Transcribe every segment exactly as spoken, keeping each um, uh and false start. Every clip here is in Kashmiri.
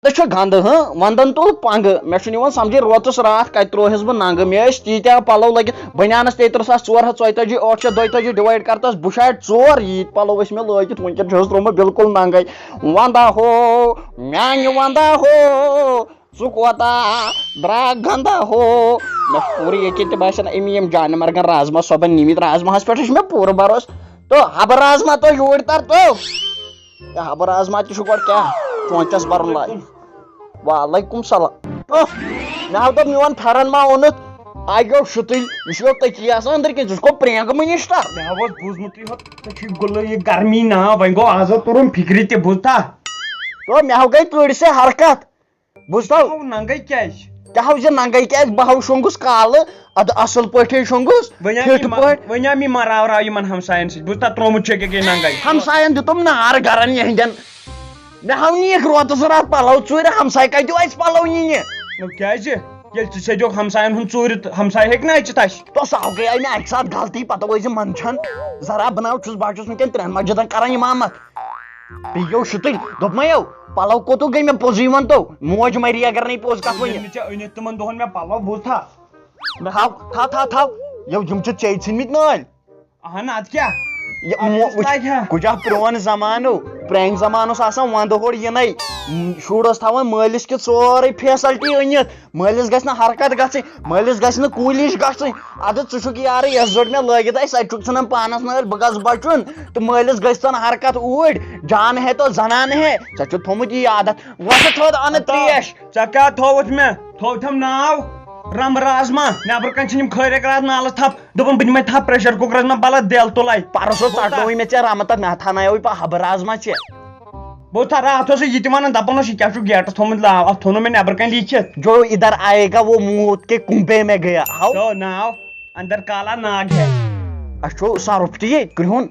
چھُ گنٛدٕ، ہٕنٛہ، ونٛدن تُل پنٛگہٕ۔ مےٚ چھُنہٕ یِوان سمجھے، روتس راتھ کتہِ ترٛووہس بہٕ ننٛگہٕ؟ مےٚ ٲسۍ تیٖتیٛاہ پلو لٲگِتھ، بنیانس تیٚیہِ تٕرٛہ ساس ژور ہتھ ژۄیہِ تٲجی، ٲٹھ شیٚتھ دۄیہِ تٲجی divide کر تس، بہٕ شاید ژور، ییٖتۍ پلو ٲسۍ مےٚ لٲگِتھ، وٕنکٮ۪ن چھُس ترٛوومُت بِلکُل ننٛگے۔ ونٛدہ ہو، میانہِ ونٛدہ ہو، ژٕ کوتاہ درٛاکھ گنٛدہ ہو۔ مےٚ چھُ پوٗرٕ یقین، تہِ باسان أمی یِم جانہِ مرگن رازما صٲبن نِمٕتۍ، رازماہس پٮ۪ٹھ چھُ مےٚ پوٗرٕ بھروسہٕ۔ تو ہبہٕ رازما تو یوٗرۍ تر تو۔ ہے، ہبہٕ رازما تہِ چھُ گۄڈٕ کیٛاہ چونچس برُن لایق۔ وعلیکم سلام۔ اہ، مےٚ ہاو دوٚپ میون پھٮ۪رن ما اوٚنُتھ؟ آیو شُتٕلۍ، یہِ چھُ تٔتی آسان أنٛدرۍ کِنۍ، ژٕ چھُکھ پرٛینٛگہٕ مٔنِشتر۔ مےٚ ہاو اوس بوٗزمُتٕے ہوت، ژےٚ چھُے گُلہٕ یہِ گرمی ناو، وۄنۍ گوٚو آز ہا توٚرُم فِکرِ تہِ، بوٗزتھا؟ تو مےٚ ہاو گٔے کٔڑۍ سے حرکت۔ بوٗزتھا؟ بہٕ ہاو ننٛگے کیٛازِ؟ کیٛاہ ہاو زِ ننٛگے کیٛازِ؟ بہٕ ہاو شۄنٛگُس کالہٕ، اَدٕ اَصٕل پٲٹھۍ شۄنٛگُس، وۄنۍ آو فِٹ یہِ ما-، پٲٹھۍ۔ وۄنۍ آو مےٚ مراو راو یِمن ہمساین سۭتۍ، بوٗزتھا؟ ترٛوومُت چھُ أکۍ أکۍ ننٛگے۔ ہمساین دیُتُم نار گرن یِہنٛدٮ۪ن۔ مےٚ ہاو نی اکھ روتس راتھ پلو ژوٗرِ، ہمساے کتہِ اَسہِ پلو نِنہِ؟ نو کیٛازِ؟ ییٚلہِ ژٕ ژھیٚجوکھ ہمساین ہُنٛد ژوٗرِ تہٕ ہمساے ہیٚکہِ نہٕ اَژِتھ اَسہِ۔ تو سُہ ہاو گٔیے مےٚ اکہِ ساتہٕ غلطی، پتہٕ ٲسۍ زِ منٛدچھان۔ ذرا بناو چھُس، بہٕ چھُس وٕنکٮ۪ن ترٛٮ۪ن مسجدن کران امامت۔ بیٚیہِ گوٚو شُتٕلۍ، دوٚپمَے یو، پلو کوٚتُکھ گٔے مےٚ پوٚزُے وَن تو، موج مَری اگر نَے پوٚز کَتھ ؤنِو۔ ییٚلہِ نہٕ ژےٚ أنِتھ تِمن دۄہن مےٚ پلو، بوٗزتھا؟ مےٚ ہاو، تھاو، تھاو، تھاو، یو، یِم چھِ ژےٚ ژھٕنمٕتۍ نٲلۍ۔ اہن، اَدٕ کیٛاہ؟ یہِ اَدٕ مو-، کُس وٕچھ، لاگہِ ہا؟ کُجا پرٛون زمانہٕ، پرٛانہِ زمانہٕ اوس آسان وَندٕ ہورٕ یِنَے، شُر اوس تھاوان مٲلِس کیُتھ سورُے facility أنِتھ، مٲلِس گژھِ نہٕ حرکت گژھٕنۍ، مٲلِس گژھِ نہٕ کوٗلِش گژھٕنۍ۔ اَدٕ ژٕ چھُکھ یارٕ یَس زٔٹ مےٚ لٲگِتھ اَسہِ، اَتہِ چھُکھ ژھٕنان پانَس نٲلۍ، بہٕ گژھٕ بَچُن تہٕ مٲلِس گژھِ ژَن حرکت اوٗرۍ، جان ہے تو زنان ہے، ژےٚ چھُتھ تھوٚمُت یہِ عادت۔ وۄتھٕ تھوٚد اَنہٕ ترٛیش۔ ژےٚ کیٛاہ تھووُتھ مےٚ؟ تھووتھم ناو رم رازما، نٮ۪برٕ کنہِ چھِ یِم کھٲرِکھ راتھ نالَس تھپھ، دوٚپُن بہٕ دِمَے تھپھ pressure cooker منٛز بَلَد دٮ۪ل تُلَے۔ پَرُس حظ ژَٹنووُے مےٚ ژےٚ رَمہٕ تَتھ، مےٚ تھاونایوٕے پَتہٕ حبہٕ رازما ژےٚ۔ بہٕ اوسُس تَتھ راتھ اوسُس یہِ تہِ وَنان، دَپان اوس، یہِ کیٛاہ چھُ گیٹَس تھوٚمُت لاو؟ اَتھ تھوٚو نہٕ مےٚ نٮ۪برٕ کَنہِ لیٖکھِتھ۔ جو ادھر آئے گا وہ موت کے کنبے میں گیا۔ ہاو۔ تو ناو اندر کالا ناگ ہے۔ اَسہِ چھُ سرُپھ تہِ یہِ کرٛہُن۔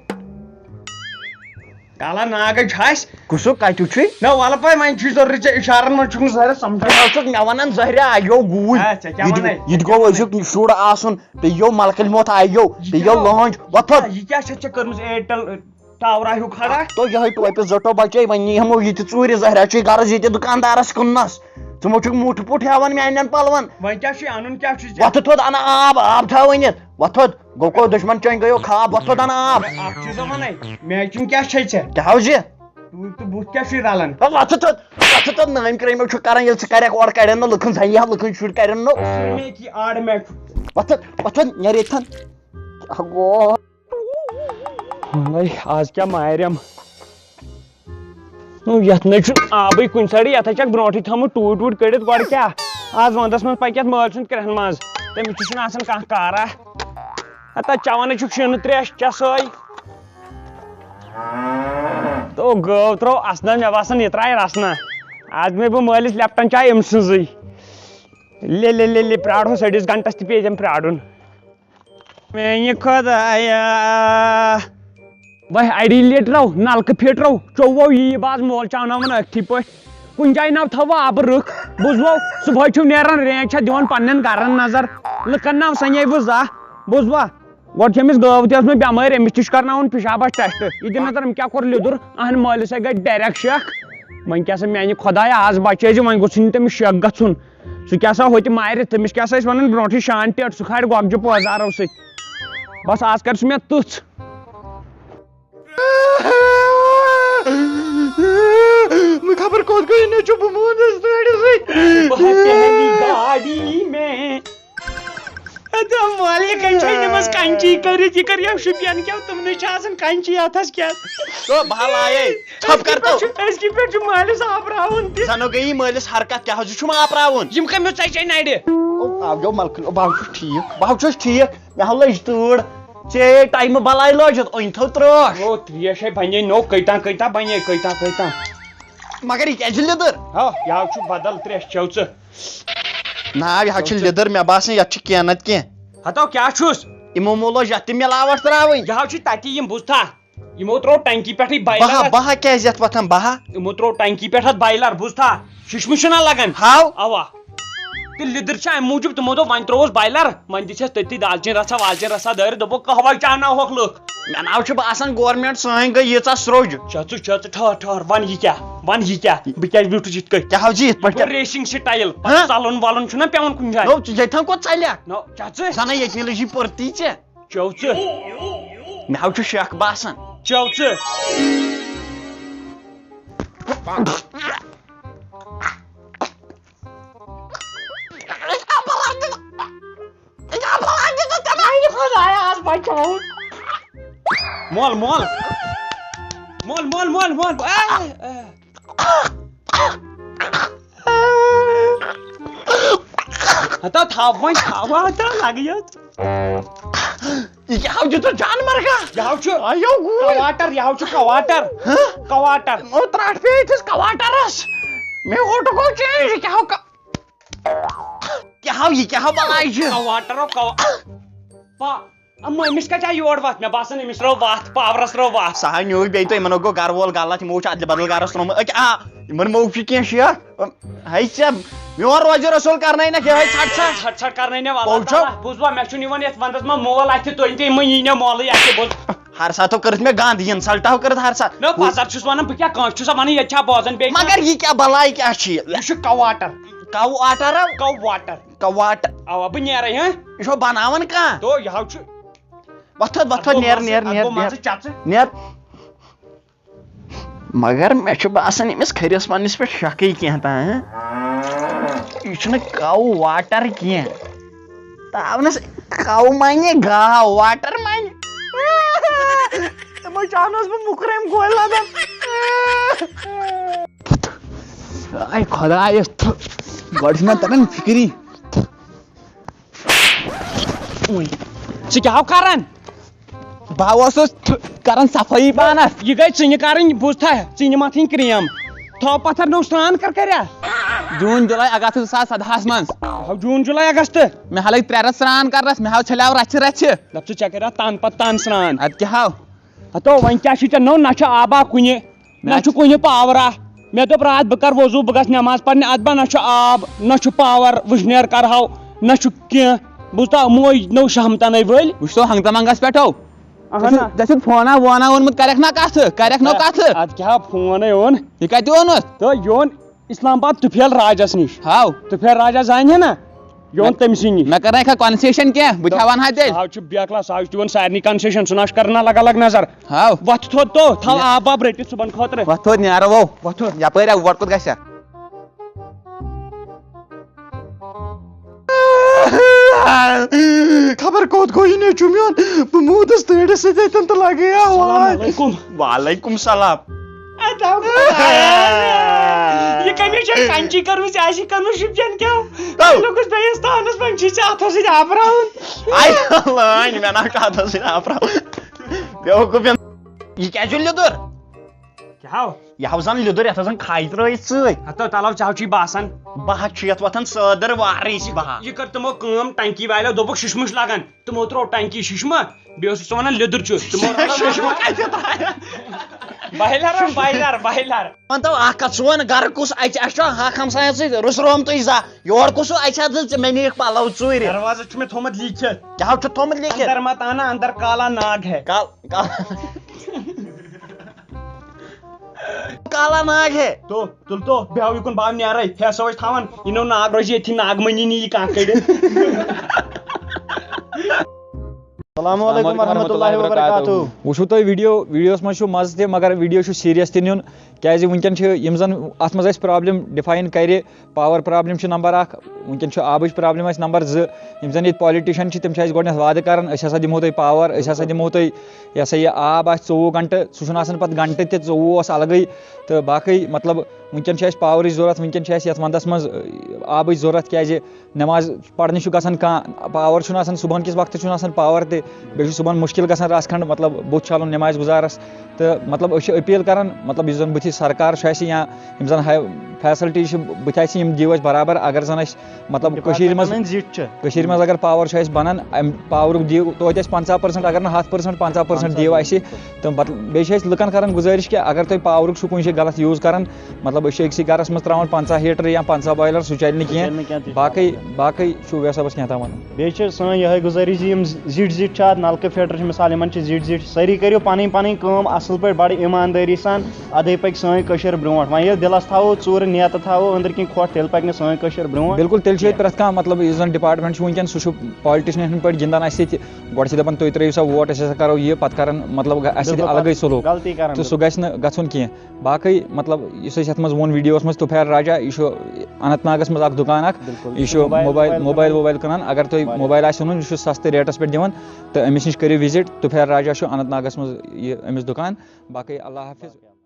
کالا ناگ ہے چھُ اَسہِ۔ کُسُک کَتیُک چھُے؟ نہ، وَلہٕ پَے، وۄنۍ چھُے ضروٗری ژےٚ اِشارَن منٛز چھُکھ نہٕ ظٲہرہ سَمجھان۔ ژٕ ہاوُکھ مےٚ وَنان ظٲہرہ آیو گوٗلۍ۔ آ، ژےٚ کیٛاہ یہِ تہِ، وَنَے؟ یہِ تہِ گوٚو أزیُک شُر آسُن، پیٚیو مَلکٕلۍ موت آیو، یہِ پیٚیو کیٛاہ؟ لٲنٛج، وۄتھُن۔ یہِ کیٛاہ چھَتھ ژےٚ کٔرمٕژ Airtel tower ہیوٗ کھڑا۔ تو یِہوٚے ٹوپہِ زٕ ٹوپہٕ بچے، وۄنۍ نی ہمو یہِ تہِ ژوٗرِ، ظٲہرہ چھُے غرض ییٚتہِ دُکاندارس کٕننس۔ ژٕ مہ چھُکھ مُٹھ پُٹھ ہٮ۪وان میانٮ۪ن پلون۔ وۄنۍ کیٛاہ چھُے اَنُن، کیٛاہ چھُے ژےٚ؟ وۄتھٕ تھوٚد اَنہٕ آب، آب تھاو أنِتھ۔ وۄتھٕ تھوٚد، گوٚو کوٚت دُشمن چٲنۍ گٔیو خاب، وۄتھٕ تھوٚد اَنہٕ آب۔ اکھ چیٖزا وَنَے، matching کیٛاہ چھے ژےٚ؟ کیٛاہ حظ یہِ؟ ٹوٗپۍ تہٕ بُتھ کیٛاہ چھُے رلان؟ ہے وۄتھٕ تھوٚد، وۄتھٕ تھوٚد، نٲمۍ کرے مےٚ چھُ کران، ییٚلہِ ژٕ کرکھ اورٕ کڑن نہٕ لُکن زنہِ ہا، لُکن شُرۍ کڑن نہٕ۔ سُہ مےٚ کی آڈ میچ۔ وۄتھٕ تھوٚد، وۄتھٕ تھوٚد، نیرٕ ییٚتھن۔ کیٛاہ گوٚو؟ وَلَے، آز کیٛاہ مارٮ۪م؟ نو، یَتھ نَے چھُنہٕ آبٕے کُنہِ سایڈٕ، یَتھ ہَے چھَکھ برونٛٹھٕے تھٲومٕژ ٹوٗٹۍ ووٗٹۍ کٔڑِتھ۔ گۄڈٕ کیٛاہ؟ آز وَندَس منٛز پَکہِ یَتھ مٲلۍ سُنٛد کرٛٮ۪ہن منٛز، تٔمِس تہِ چھُنہٕ آسان کانٛہہ کارا۔ ہتا چٮ۪وان ہے چھُکھ شیٖنہٕ ترٛیش، چےٚ سٲے۔ تو گٲو ترٛٲو اَسنہ، مےٚ باسان، یہِ ترٛایہِ رَسنہ۔ آز دِمَے بہٕ مٲلِس لیپٹن چاے أمۍ سٕنٛزٕے۔ لے، لے، لے، لے، پرٛارہوس أڑِس گھنٹَس تہِ پیٚیہِ تٔمۍ پرٛارُن۔ میانہِ خۄدایا۔ وۄنۍ اَڑی لیٖٹرو، نَلکہٕ فیٖٹرو، چوٚوو یی باز مول چاوناوان أتھی پٲٹھۍ۔ کُنہِ جایہِ نہ تھاوو آبہٕ رٕکھ، بوٗزوٕ؟ صُبحٲے چھِو نیران، رینٛج چھا دِوان پننٮ۪ن گرن نظر، لُکن نہ سَنے بہٕ زانٛہہ، بوٗزوا؟ گۄڈٕ چھِ أمِس گٲو تہِ ٲسمٕژ بٮ۪مٲرۍ، أمِس تہِ چھُ کرناوُن پِشابس ٹٮ۪سٹ۔ یہِ دِ نظر، أمۍ کیٛاہ کوٚر لیٚدُر؟ اہن مٲلِس ہے گٔے ڈایریکٹ شک۔ وۄنۍ کیٛاہ سا میانہِ خۄدایا، آز بچٲے زِ، وۄنۍ گوٚژھ نہٕ تٔمِس شک گژھُن۔ سُہ کیٛاہ سا ہوٚتہِ مارِ، تٔمِس کیٛاہ سا ٲسۍ وَنان برونٛٹھٕے شان ٹٮ۪ٹ، سُہ کھارِ گۄگجہِ پٲزارو سۭتۍ۔ بس آز کر سُہ مےٚ تٕژھ۔ بہٕ خبر کوٚت گوٚو یہِ نیٚچوٗ، بہٕ موٗدُس تۭرِ سۭتۍ۔ بہٕ ہا پہلی گاڑی میں۔ اَدٕ مالِک ہے چھے نِمٕژ کَنچی کٔرِتھ، یہِ کَر یَو شُپین کیٛاہ، تِمنٕے چھِ آسان کَنچی اَتھس کیٛاہ۔ تو بہٕ ہا لایے۔ ژھۄپ کر تو۔ أزکہِ پٮ۪ٹھ چھُ مٲلِس آپراوُن تہِ۔ زنو گٔیی مٲلِس حرکت، کیٛاہ حظ چھُ چھُم آپراوُن؟ یِم کٔمِس ژَچے نَرِ؟ او، آو گیو ملکہٕ، او، بہٕ ہا چھُس ٹھیٖک، بہٕ ہا چھُس ٹھیٖک، مےٚ ہا لٔج تۭر۔ ژےٚ ٹایمہٕ بلاے لٲجِتھ، أنۍ تھٲو ترٛٲش۔ او، ترٛیش ہے بنے نوٚو، کٔتاں، کٔتاں بنے، کٔتاں، کٔتاں۔ مگر یہِ کیٛازِ چھِ لیٚدٕر؟ ہا، یہِ ہا چھُ بدل ترٛیش، چیٚو ژٕ۔ نا، یہِ ہا چھِ لیٚدٕر، مےٚ باسان یَتھ چھِ کینٛہہ نَتہٕ کینٛہہ۔ ہتو، کیٛاہ چھُس؟ یِمو مول لٲج یَتھ تہِ مِلاوَٹھ ترٛاوٕنۍ۔ یہِ ہا چھُ تَتی یِم بوٗزتھا۔ یِمو ترٛوو ٹنکی پٮ۪ٹھٕے بہا، بایلر۔ بہا کیٛازِ یَتھ وۄتھان بہا؟ یِمو ترٛوو ٹنکی پٮ۪ٹھ اَتھ بایلر، بوٗزتھا؟ شِشمہٕ چھُنہ لگان؟ ہاو۔ اَوا۔ کہِ لیٚدٕر چھِ اَمہِ موٗجوٗب، تِمو دوٚپ، وۄنۍ ترٛووُس بایلر، وۄنۍ دِژھٮ۪س تٔتی دالچیٖن رژھا والچیٖن رژھا دٲرِتھ، دوٚپُکھ، قہوَے چاوناوہوکھ لُکھ۔ مےٚ ناو چھُ باسان، گورمٮ۪نٛٹ سٲنۍ گٔے ییٖژاہ سرٛوٚج۔ چا ژٕ، چا ژٕ، ٹھہر، ٹھہر، وَن یہِ کیٛاہ، وَن یہِ کیٛاہ، بہٕ کیٛازِ بیوٗٹھُس یِتھ کٔنۍ؟ کیٛاہ حظ چھِ یِتھ پٲٹھۍ گوٚو کیٛاہ؟ ریسِنٛگ سٹایل، ہاں؟ ژَلُن وَلُن چھُنہ پٮ۪وان کُنہِ جایہِ۔ نو، ژٕ ییٚتہِ تھَن کوٚت ژَلکھ؟ نو، چا ژٕ۔ زَنہٕ ییٚتہِ مِلہِ جی پٔرتی ژےٚ۔ چو ژٕ۔ مےٚ حظ چھُ شک باسان۔ چو ژٕ۔ مول، مول۔ مول، مول، مول، مول۔ A, A. ہتا تھاو وۄنۍ، تھاو ہتا لگہٕ یتھ۔ یہِ کیٛاہ ہاو چھُ ژٕ جانور کا؟ یہِ ہاو چھُ آیو گوٗرۍ۔ کواٹر، یہِ ہاو چھُ کواٹر۔ ہہ؟ کواٹر۔ نو ترٛٹھ پیٚیہِ أتھِس کواٹرس۔ مےٚ اوٹُک گوٚو چینج، یہِ کیٛاہ ہاو کا-، کیٛاہ ہاو یہِ، کیٛاہ ہاو بلاے چھِ؟ کواٹر او کوا-، پا-، اما أمِس کتہِ آیہِ یور وتھ؟ مےٚ باسان أمِس رٲو وتھ، پاورس رٲو وتھ۔ سُہ ہا نیوٗ بیٚیہِ تہٕ یِمن گوٚو گرٕ وول غلط، یِمو چھُ ادلہِ بدل گرس ترٛوومُت۔ أکہِ آ، یِمن مو چھُ کینٛہہ شیخ۔ ہے ژےٚ میون روزِ رسول کرنٲے نہ کیٛاہ ہے ژھٹ ژھٹ۔ ژھٹ ژھٹ کرنٲے نہ واللہ بوزو۔ تعالیٰ۔ بوٗزوا، مےٚ چھُنہٕ یِوان یتھ ونٛدس منٛز مول اتھِ، تُہۍ تہِ مہ یی نہ مولٕے اتھِ، بوز۔ ہر ساتہٕ کٔرٕتھ مےٚ گنٛد، یہِ insult ہو کٔرٕتھ ہر ساتہٕ۔ نہ، پزر چھُس ونان، بہٕ کیٛاہ کٲنٛسہِ چھُسا ونان، ییٚتہِ چھا بوزان بیٚیہِ کانٛہہ؟ مگر یہِ کیٛاہ بلاے کیٛاہ چھِ یہِ؟ یہِ چھُ کواٹر۔ کواٹر؟ کواٹر۔ کواٹر۔ اوا، بہٕ نیرے، ہاں؟ یہِ چھُ بناوان کانٛہہ؟ تو یہِ ہو چھُ۔ وۄتھ تھوٚد، وۄتھ تھوٚد، اَتھ گوٚو نیر، مزٕ، نیر، اَتھ نیر، گوٚو نیر۔ مزٕ، چَژٕ۔ نیر۔ مگر مےٚ چھُ باسان، أمِس کھٔرِس پننِس پٮ۪ٹھ شکٕے کینٛہہ تام، ہہ؟ یہِ چھُنہٕ کَو واٹر کینٛہہ۔ تاونس کَو معنی گاو، واٹر معنی۔ تِمو چانو اوس بہٕ مُکرٲمۍ گولۍ لدان۔ آے خۄدایَس، تھُ، گۄڈٕ چھُ مےٚ تَران فِکری۔ وٕنۍ۔ ژٕ کیٛاہ ہو کران؟ بہٕ اوسُس تھُ-، کران صفٲیی پانس۔ یہِ گٔے ژٕنہِ کرٕنۍ، بوٗزتھا؟ ژٕنہِ متھٕنۍ کریم۔ تھاو پتھر نوٚو سرٛان کر کریا۔ جوٗن، جُلاے، اگست زٕ ساس سدہَس منٛز۔ ہو جوٗن، جُلاے، اگست۔ مےٚ ہا لٔگۍ ترٛےٚ رٮ۪تھ سرٛان کرنس، مےٚ ہا چھلیو رژھِ رژھِ۔ دپ ژٕ ژےٚ کریا تن پتہٕ تن سرٛان۔ ادٕ کیٛاہ ہو؟ ہتو وۄنۍ کیٛاہ چھُے ژےٚ نوٚو؟ نہ چھُ آبا کُنہِ، نہ نہ چھُ کُنہِ پاورا۔ مےٚ دوٚپ راتھ بہٕ کرٕ وضوٗ، بہٕ گژھٕ نٮ۪ماز پرنہِ، اتھ بہ نہ چھُ آب، نہ چھُ پاور، وٕشنیر کرہاو، نہ چھُ کینٛہہ۔ بوٗزتھا، موج نٔو شہمتنٕے ؤلۍ۔ وٕچھتو ہنٛگتہٕ منٛگس پٮ۪ٹھو۔ اہن۔ ژےٚ چھُتھ فونا وونا اوٚنمُت، کرکھ نا کتھٕ، کرکھ نو کتھٕ۔ ادٕ کیٛاہ فون ہے اوٚن؟ یہِ کتہِ اوٚنُتھ؟ تہٕ یہِ اوٚن اسلام آباد تُفیل راجس نِش۔ ہاو۔ تُفیل راجا زانہِ ہے نا؟ یہِ اوٚن مےٚ، تٔمۍ سٕے نِش۔ مےٚ کَرنَے کھا concession کینٛہہ؟ بہٕ تہِ ہاوَن ہا تیٚلہِ۔ سُہ حظ چھُ بیکلا، سُہ حظ چھُ دِوان سارنٕے concession، سُہ نہ حظ چھُ کَران الگ الگ نظر۔ ہاو۔ وۄتھ تھوٚد تو، تھاو نہ۔ آب واب رٔٹِتھ صُبحن خٲطرٕ۔ وۄتھ تھوٚد نیرو وو۔ وۄتھ تھوٚد۔ یَپٲرۍ ہا، یور کوٚت گژھِ ہا؟ خبر کوٚت گوٚو یہِ نیٚچوٗ میون؟ بہٕ موٗدُس تۭرِ سۭتۍ اَتٮ۪ن تہٕ لگے آواز۔ السلام علیکم۔ وعلیکم السلام۔ اے، تھاو خۄدایہ۔ یہِ کٔمِس چھےٚ کنچی کٔرمٕژ؟ آسہِ کٔرمٕژ شُپین کیٛاہ؟ تو۔ لوٚگُس بیٚیِس تانَس، وۄنۍ چھُے ژےٚ اَتھو سۭتۍ آپراوُن۔ آے، لٲنۍ مےٚ نا کَتھو سۭتۍ آپراوُن۔ بیوقوٗف۔ یہِ کیٛازِ چھُ لیٚدُر؟ کیٛاہ ہو؟ یہِ ہاو زَن لیٚدُر، یَتھ ہاو زَن کھَے ترٛٲیِتھ سۭتۍ۔ ہتو تَلو ژےٚ ہاو چھُے باسان۔ بہٕ ہا چھُ یَتھ وۄتھان ژٲدٕر وارٕے چھِ بہٕ ہا۔ یہِ کٔر تِمو کٲم، ٹنکی والیو دوٚپُکھ، شِشمہٕ چھُ لَگان۔ تِمو ترٛوو ٹنکی شِشمہٕ، بیٚیہِ اوسُکھ ژٕ وَنان لیٚدُر چھُ۔ تِمو رَلٲو شِشمہٕ کَتہِ ترٛایَکھ؟ بایلَر، بایلَر، بایلَر۔ وَن تو اَکھ کَتھ، سون گَرٕ کُس اَتہِ، اَسہِ چھُ اَکھ ہمسایَس سۭتۍ رُس رومتُے زانٛہہ۔ یور کُس ہو اَتہِ چھا ژٕ، ژٕ مےٚ نِیَکھ پَلَو ژوٗرِ؟ دروازَس چھُ مےٚ تھوٚمُت لیٖکھِتھ۔ کیٛاہ ہو چھُ تھوٚمُت لیٖکھِتھ؟ اندر مت آنا، اندر کالا ناگ ہے۔ کال-، کال-، کالا ناگ ہے۔ تو، تُل تو، بیٚہو یُکُن، بہٕ نیرے، فیصو أسۍ تھاوان، یہِ نو ناگ روزِ ییٚتھی، ناگ مٔنی نی یہِ کانٛہہ کٔڑِتھ۔ السلام علیکم ورحمۃ اللہ وبرکاتہ۔ وٕچھِو تُہۍ ویٖڈیو، ویٖڈیوَس منٛز چھُ مَزٕ تہِ، مگر ویٖڈیو چھُ serious تہِ نیُن، کیٛازِ وٕنکٮ۪ن چھِ یِم زَن اَتھ منٛز اَسہِ problem define کَرِ، power problem چھِ number اکھ، وٕنکٮ۪ن چھُ آبٕچ problem اَسہِ number زٕ۔ یِم زَن ییٚتہِ politician چھِ، تِم چھِ اَسہِ گۄڈٕنٮ۪تھ وعدٕ کَران، أسۍ ہسا دِمو تۄہہِ power، أسۍ ہسا دِمو تۄہہِ، یہِ ہسا یہِ آب آسہِ ژوٚوُہ گھنٹہٕ، سُہ چھُنہٕ آسان پَتہٕ گھنٹہٕ تہِ ژوٚوُہ اوس الگٕے۔ تہٕ باقٕے مطلب وٕنکٮ۪ن چھِ اَسہِ powerٕچ ضوٚرَتھ، وٕنکٮ۪ن چھِ اَسہِ یَتھ وَندَس منٛز، آبٕچ ضوٚرَتھ، کیٛازِ نٮ۪ماز پرنہِ چھُ گژھان کانٛہہ، power چھُنہٕ آسان، صُبحن کِس وقتس چھُنہٕ آسان power تہِ، بیٚیہِ چھُ صُبحن مُشکِل گژھان رژھ کھنٛڈ، مطلب، بُتھ چھلُن نٮ۪مازِ گُزارس۔ تہٕ، مطلب، أسۍ چھِ appeal کران، مطلب، یُس زن بُتھِ سرکار چھُ اَسہِ یا یِم زَن ہاے فیسلٹی چھِ، بہٕ تہِ آسہِ یِم دِیِو اَسہِ برابر۔ اگر زَن اَسہِ مطلب کٔشیٖرِ منٛز، ڈپارٹمنٹن زِٹھۍ چھِ۔ کٔشیٖرِ منٛز اگر پاور چھُ اَسہِ بَنان، اَمہِ پاورُک دِیِو توتہِ اَسہِ پنٛژاہ پٔرسنٹ، اگر نہٕ ہَتھ پٔرسنٹ، پنٛژاہ پٔرسنٹ دِیِو اَسہِ۔ تہٕ مطلب بیٚیہِ چھِ أسۍ لُکَن کَران گُزٲرِش کہِ اگر تُہۍ پاورُک چھُو کُنہِ جایہِ غلط یوٗز کَران، مطلب أسۍ چھِ أکسٕے گَرَس منٛز ترٛاوان پنٛژاہ ہیٖٹر یا پنٛژاہ بویلر، سُہ چَلہِ نہٕ سُہ چَلہِ کینٛہہ۔ نہٕ کینٛہہ، تہِ چھُ باقٕے پَتہٕ۔ باقٕے چھُ ویسا بس کینٛہہ تھاوان۔ بیٚیہِ چھِ سٲنۍ یِہوٚے گُزٲرِش زِ یِم زِٹھۍ زِٹھۍ چھِ اَتھ نَلکہٕ فِٹَر چھِ مِثال، یِمَن چھِ زِٹھۍ زِٹھۍ، سٲری کٔرِو پَنٕنۍ پَنٕنۍ کٲم اَصٕل پٲٹھۍ، بَڑٕ ایٖماندٲری سان، اَدَے پَکہِ سٲنۍ کٔشیٖر برٛونٛٹھ۔ وۄنۍ ییٚلہِ دِلَس تھاوو ژوٗرٕ، نیتہٕ تھاوو أنٛدٕرۍ کِنۍ کھۄٹھ، تیٚلہِ پَکہِ نہٕ سٲنۍ کٔشیٖر برٛونٛٹھ۔ بِلکُل، تیٚلہِ چھُ ییٚتہِ پرٛٮ۪تھ کانٛہہ، مطلب یُس زَن ڈِپارٹمنٹ چھُ وٕنکیٚن، سُہ چھُ پالٹِشنَن ہٕنٛدۍ پٲٹھۍ گِنٛدان اَسہِ سۭتۍ۔ گۄڈٕ چھِ دَپان تُہۍ ترٛٲیِو سا ووٹ، أسۍ ہسا کَرو یہِ، پَتہٕ کَران مطلب گہ- اَسہِ سۭتۍ بِلکُل، الگٕے پَتہٕ سلوٗک۔ غلطی کَران، تہٕ سُہ گژھِ نہٕ گژھُن کینٛہہ۔ باقٕے مطلب یُس أسۍ یَتھ منٛز ووٚن ویٖڈیوَس منٛز، تُفیر راجا، یہِ چھُ اننت ناگَس منٛز اَکھ دُکان اَکھ، بِلکُل۔ یہِ چھُ موبایل موبایل ووبایل کٕنان۔ اگر تۄہہِ واریاہ۔ موبایل آسہِ اوٚنُن، یہِ چھُ سَستہٕ ریٹَس پٮ۪ٹھ دِوان، تہٕ أمِس نِش کٔرِو وِزِٹ۔ تُفیر راجا چھُ اننت ناگَس منٛز یہِ أمِس دُکان۔ باقٕے اللہ حافظ۔